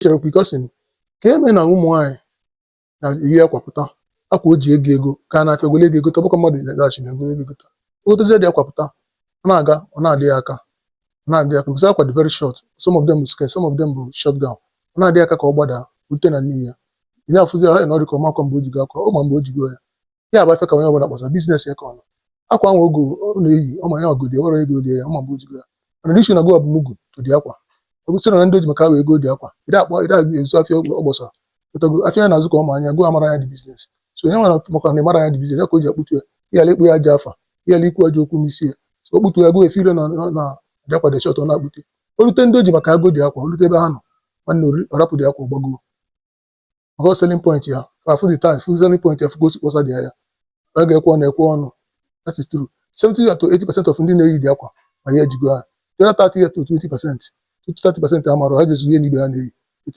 Chere because ka eme na ụmụ nwaanyị na-eyi akwa pụta, akwa o ji ego ego gaa n'afịa gwele ego egote, ọbụkọ mmadụ na-achị na ego egote, ogotezie dị akwa pụta, ọ na-aga, ọ na-adị ya aka, ọ na-adị ya aka, because akwa dị very short. Some of them bụ skirt, some of them bụ short gown. Ọ na-adị ya aka ka ọ gbadaa rute na n'iyi ya. Ị na-afụzi ya na ọ dị ka ọmakwa mgbe o ji go akwa, ọ ma mgbe o ji go ya. Ya bụ afịa ka onye ọbụla kpọsa business ya ka ọ nọ. Akwa ahụ ogo ọ na-eyi, ọ ma ya ọgodi, ọ nwere ego dị ya, ọ ma mgbe o ji go ya. Mana issue na go bụ mugu to dị akwa, ọ bụ na ndị o ji maka wee go dị akwa, ị akpọ ị ezu afịa ọ gbọsara pụtago afịa ya na-azụ ka ọ ma anya go amara anya dị business. So onye nwere maka na ịmara anya dị business ya ka o ji akpụtu ya, ịghara ikpu ya aja afa, ịghara ikwu ajọ okwu n'isi ya. So o kputu ya go efe ire na dị akwa dị short, ọ na-akpute. O rute ndị o ji maka ago dị akwa, o rute ebe ha nọ, nwanne, ọ rapụ dị akwa, gbago maka selling point ya. Afụ the tax, fụ selling point ya, fụ gosi kpọsa dị ya, ọ ga-ekwe ọnụ ekwe ọnụ. That is true. 70 to 80% of ndị na-eyi dị akwa ma ya ejigo ha. The other 30 to 20% to 30% amara ha jezu ihe n'ibe ha na-eyi.